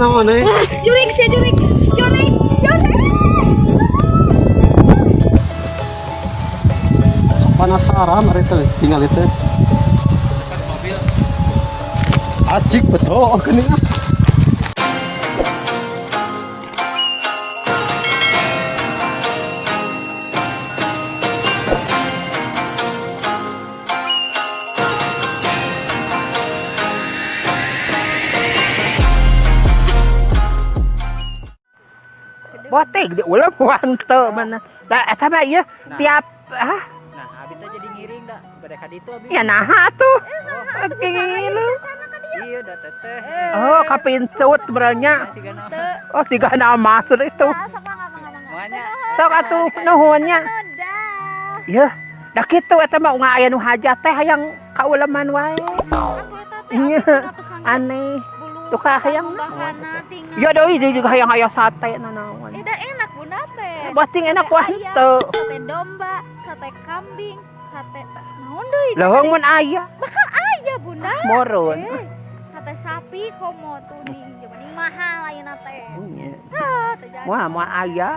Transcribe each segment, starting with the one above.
Mana mana? Jurik sih, jurik. Jurik, jurik. Penasaran ari teh tinggal itu. Acik betul geuning ah. Botek di ulah teu mana. Da eta mah ieu tiap ah. Nah, abi teh jadi ngiring da, bade ka ditu abi. Ya naha tuh. Gilu. Iya, da teteh. Oh, kapincut beranya. Oh, siga nama maksud itu. Makanya Sok atuh nuhunnya. Yeuh, da kitu eta mah unggal aya nu hajat teh hayang kauleman wae. Iya, aneh. Tuh ka hayang. Ya deui dia juga hayang aya sate nanaon. Eh, dah enak Bunda teh. Bating enak Sate wah ayam, henteu. sate domba, sate kambing, sate naon deui? Leuweung mun aya Bakal aya Bunda. Murun. Eh, sate sapi komo tuning zaman ini mahal ayeuna teh. Nya. Ah, teu jadi. Moal moal aya.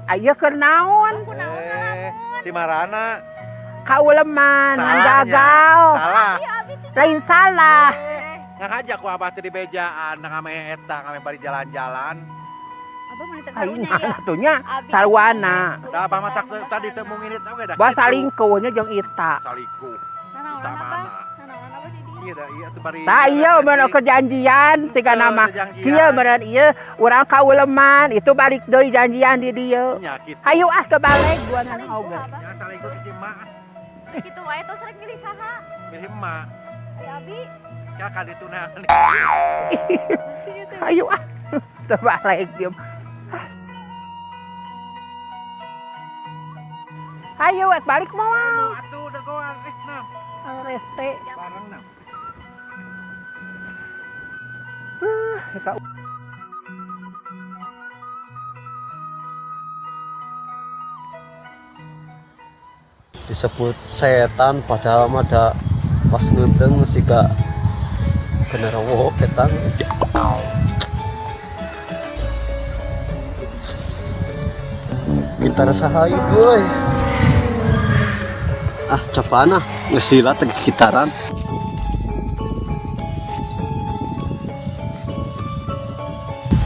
Aya keur naon? Aku naon ngalamun? Di marana? Kauleman, Salahnya. gagal. Salah. Iya, abi teh. Lain salah. Ngajak ku abah teh di bejaan, ngame eta, ngame bari jalan-jalan. Abah mah teu Aing karunya ya. atuh nya Abi sarwana. Da abah mah tak tadi teu mungin eta oge da. Bah Kitu. salingkuhnya jeung Ita. Salingkuh. Nanaonan Ita apa? mana? Nanaonan apa jadi? Iya da iya teu bari. Tah iya mun kejanjian siga nama. Kieu meureun ieu urang kauleman itu balik deui janjian di dieu. Nya kitu. Hayu ah ke balik gua nana Salingkuh oge. abah. Ya salingkuh si emak. Kitu wae tos rek milih saha? Milih emak. Si abi. Ya ka ditu na. Masih teh. Hayu ah. Teu balik diem. Hayu ek balik moal. Atuh dagoan eh nam. Reste. Bareng nam. Ka Disebut setan padahal mah da pas ngeuteung siga genderuwo ketang. Gitar saha ieu euy? Ah, cobaan ah, geus lila teh gitaran.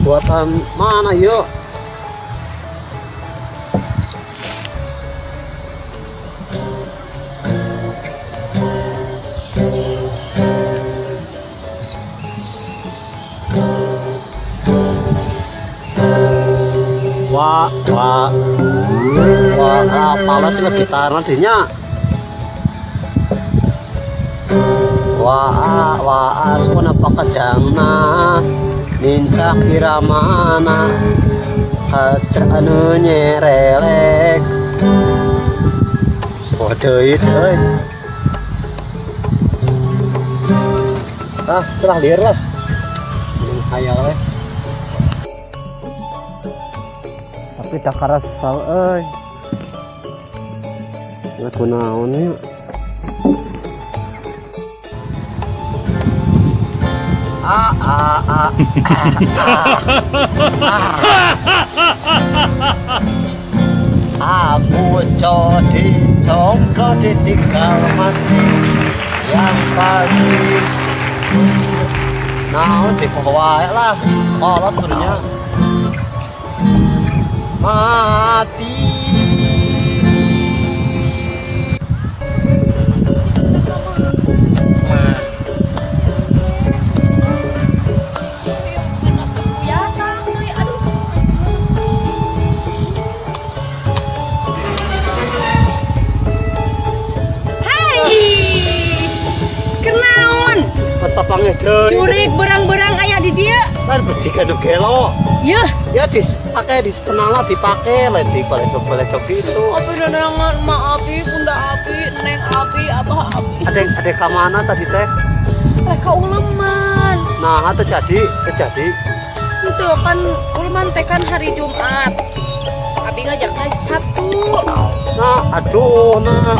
Buatan mana yuk? Wah, wah, wah, apalah sih mah gitar nantinya. Wah, wah, sekolah pakadangna, nincak iramana, kaca anu nyerelek. Waduh, euy. Ah, telah liar lah. Hayal we. Tapi tak karesel euy. Ya kunaon nya? Ah ah ah ah, ah. Aku jadi jomblo ditinggal mati yang pasti. Naon di wae lah sekolah sebenarnya mati. Kuyatan deui aduh. Hai. Kenaon? Petapangnya deui. Jurik berang-berang aya di dieu. Kan bejika nu gelo. Yeuh, Ya dipakai di senala dipakai lain di baledog-baledog gitu. Abi nanangan ma abi, bunda abi, neng abi, abah abi. Ada ke mana tadi teh? Rek uleman. Nah, terjadi, terjadi. Itu kan uleman teh kan hari Jumat. Abi ngajak teh Sabtu. Nah, aduh, nah.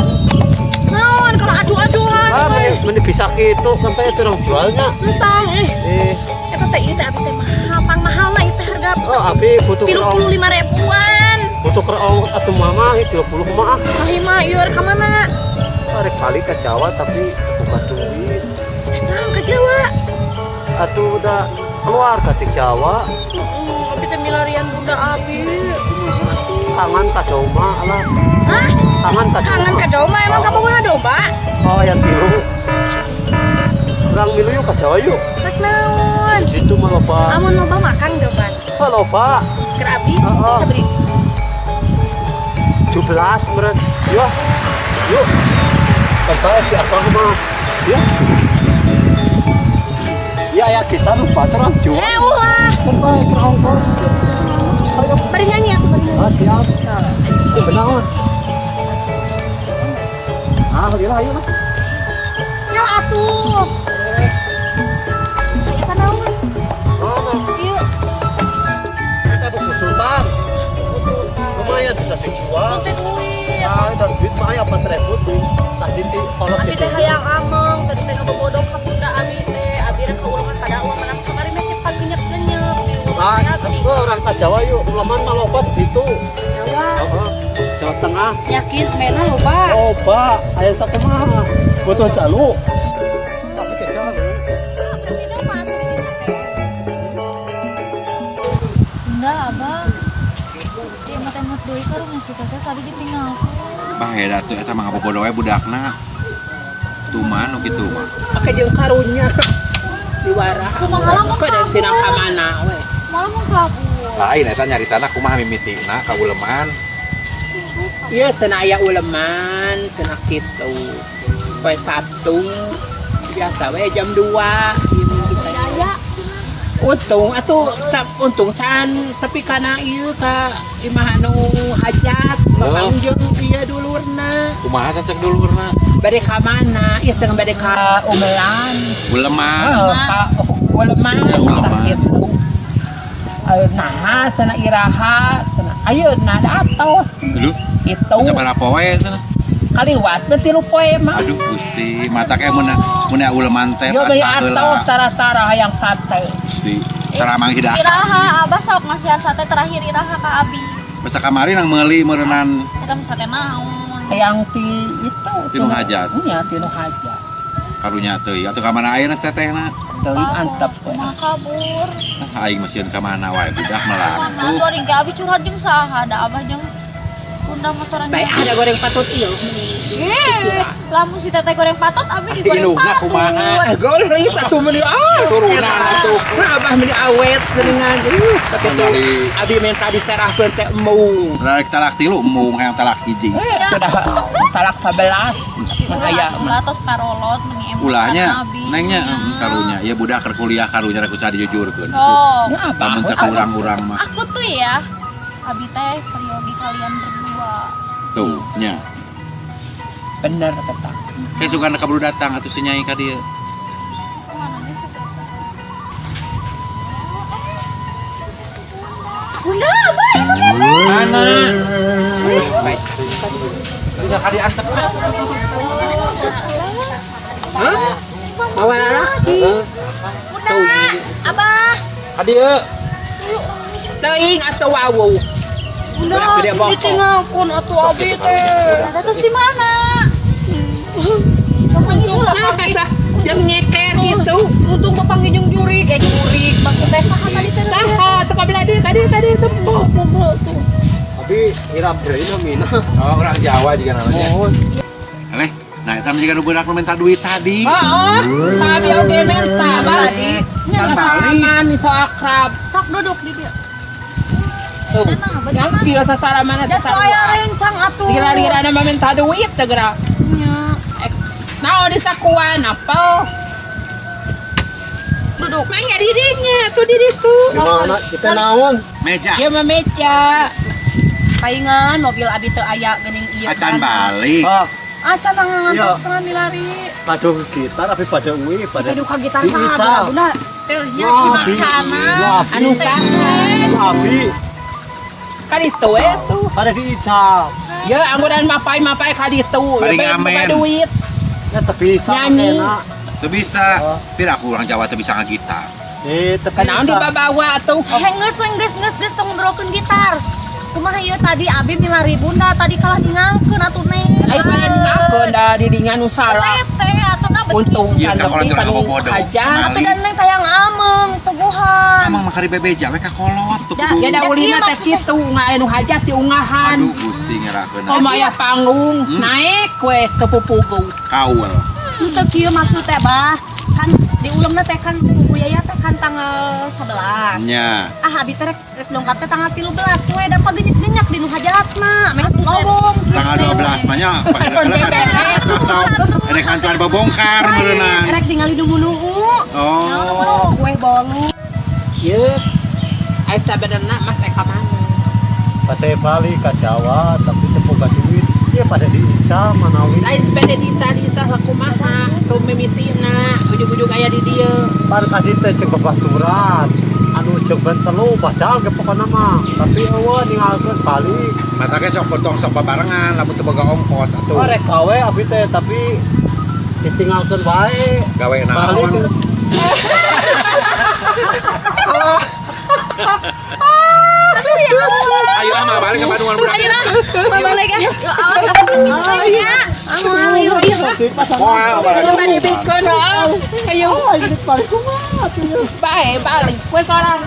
Nah, Naon kalau adu-aduan. Ah, meni bisa kitu kan teh orang jualnya. Entah eh. Eh, Eta teh ieu teh abi teh mahal, pang mahal lah ieu teh harga oh abi butuh 35 ribuan. Butuh keur atuh mama 20 mah. Kali mah ieu rek ka mana? Rek balik ke Jawa tapi bukan duit. Naon ke Jawa? Atuh udah keluarga di Jawa, Heeh, abi teh milarian bunda abi. Kumaha atuh? Kangen ka domba lah. Hah? Kangen ka Kangen ka domba, emang kamu guna domba? Oh, yang tilu. Urang milu yuk ke Jawa yuk. Rek naon? Di situ mah loba. Amun loba makan domba. Oh, loba. Keur abi Heeh. saberi. 17 meren. Yuk. Yuk. Bapak si abang mah. Yuk. Ya ya kita lupa terang jual. Eh ulah. Kan baik ke ongkos. Ayo. Bari nyanyi atuh, bari nyanyi. Ah, siap. Benar. Ah, gila, ayo lah. Nyal atuh. Eta naon? Mana? Ieu. Kita butuhan. Lumayan bisa dijual. Teh duit. Ah, dan duit mah aya 4.000 tuh. Tadi ti kolot Abi teh hayang ameng, tadi teh ngabobodok ka bunda abi teh, abi rek kaulungan pada uang menang kamari mah cepat genyep-genyep di Ah, uang geuning. oh, orang ke Jawa yuk, uleman mah loba di situ. Jawa. Heeh. Jawa Tengah. Yakin mena loba. Loba, aya satu mah. Butuh jalu. Tapi ke jalu. Bunda, abah. Di emot-emot deui karunya si teteh tadi ditinggalkeun. Bahaya tuh eta mah ngabobodo we budakna. Tuman nu kitu mah. Pake jeung karunya. Diwara. Kumaha lamun Kok dari sina kabur? ka mana we? Malah mau kabur. Lain eta nyaritana kumaha mimitina ka uleman. Iya cenah aya uleman, cenah kitu. Poe Sabtu biasa we jam 2 Jaya. Untung atuh tak untung can tapi kana ieu ka imah anu hajat papangjeng ieu dulurna. Kumaha cacek dulurna? Bade ka mana? Ieu teh bade ka umelan. Uleman. Oh, ka uleman. Ya, uleman. Tah kitu. Nah, cenah iraha, cenah ayeuna atos. Aduh, Itu sabaraha poe cenah? Kaliwat mah 3 poe mah. Aduh Gusti, mata kayak mun mun uleman teh Yo beli saheula. atos tara-tara hayang sate. Gusti, tara manghidak. Iraha abah sok ngasihan sate terakhir iraha ka abi. Basa kamari nang meuli meureunnan. Eta mah sate naon? Hayang ti itu. Ti nu hajat. Nya ti nu hajat. Karunya teuing atuh ka mana ayeuna tetehna? Teuing antep we. Kumaha kabur? Ah, aing mah sieun ka mana wae budak melang Mana tuh. tuh aing ke abi curhat jeung saha da abah jeung bunda motoran. Baik ada goreng patut ieu. Eh, lamun si teteh goreng patot abi digoreng Indungna patut. kumaha? Ah, goreng satu meni ah. Turunan atuh. Nah, abah meni awet geuningan. Tapi tuh Dari- abi minta diserahkeun teh embung. Rek talak tilu embung hayang talak hiji. Eh, sudah talak 11 mun aya mah. Ulah tos karolot meni emot Ulahnya abi. nengnya karunya. Ya budak keur kuliah karunya rek usaha dijujurkeun. Sok. Ya, abah. Lamun teh kurang-urang mah. Aku tuh ya, abi teh peryogi kalian berdua. Tuh, nya. Bener kata. Kayak suka kaburu datang atuh si nyai ka dieu. Kemana nih si teteh? Bunda, abah itu teteh. Mana? Baik. Bisa ka diantep. Hah? Mawa lalaki. Bunda, abah. Ka dieu. Teuing atau wawu. Bunda, Budak gede bokong. ditinggalkeun atuh abi teh. Teteh terus di mana? Untung Nah, papanggih, kata yang nyeker gitu. untung papanggih jeung jurig, eh jurig, maksud teh saha tadi teh? Saha, sok belah dieu ka dieu ka dieu tempo. Tuh. Tapi irap deui namina. Oh, orang Jawa juga namanya. Oh, Eleh, nah eta mah jiga nu budak nu minta duit tadi. Oh, abi oge menta tadi. Kan balik. Salaman so akrab. Sok duduk di dia. Tuh. Tenang, abah, Yang tenang. kieu sasalaman Da tuh aya rencang atuh. Lira-lirana mah minta duit teh geura. Nya. Naon di sakuan apel. Duduk. Mangga dirinya tuh di ditu. di mana? Kita naon? Meja. Ieu mah meja. Paingan mobil abi teu aya geuning ieu. Acan balik. Ah, Acan Iya. ngantos setengah milari. Kado gitar tapi pada uwi pada. Kita duka gitar Di saha Ical. bunda. Teh nya cuma cana. Abi. Anu saha? Abi. Ka ditu we tuh. Pada diical. Ya, angguran mapai-mapai ka ditu. Bari Ya, ngamen. boga duit. Ya tapi bisa Nyanyi. enak. Teu bisa. Pira aku orang Jawa teu bisa ngagitar. Eh, tapi Kanaon dibabawa tuh? Heh, geus we, geus geus geus, tong ngobrolkeun gitar. Kumaha ieu tadi abi milari bunda tadi kalah ninggalkeun atuh, Neng. Ai pada ninggalkeun da didinya nu salah. Tete atuh na beuki. Untung Iya, kan ka kolot lebih urang kanu bodoh. hajat. Atuh dan Neng tayang ameng teguhan. Emang makari bebeja we ka kolot tuh Da- kudu. Ya da Ya, ulina iya, teh maksudnya. kitu ngae nu hajat diungahan. Aduh, Gusti, ngerakeun. Komo aya panggung, naik we ke pupugu. Kaul. Teu kieu maksud teh, Bah. Kan diulemna teh kan ku Yaya teh kan tanggal 11. Nya. Ah, abi teh rek dongkap teh tanggal 13 we, da pagenyek-genyek di nu hajatna. Meh lowong gitu. Tanggal 12 mah nya pakai kosong. Ada kantor bobongkar meureunang. Rek tingali nu munuu. Oh. Naon nu munuu kue bolu. Ye. Ai sabenerna Mas Eka mana? Pada balik ke Jawa tapi teu boga duit. Dia pada diical manawi. Lain bede dita-dita lah kumaha, tuh mimitina, ujug-ujug aya di dieu. Pan ka dieu teh jeung babaturan. Anu jeung ben telu padahal ge pokona mah. Tapi eueuh ninggalkeun balik. Mata ge sok potong sok babarengan lamun teu boga ongkos atuh. Oh, rek gawe abi teh tapi ditinggalkeun wae. Gawe naon? Balik. Ayo ah, mah balik ke Bandungan budak. Ayo lah, balik ya. Yuk, awas aku pergi ya. Ayo, ayo. Moal balik. Ayo balik bikeun, oh. Ayo. Bae balik we korang.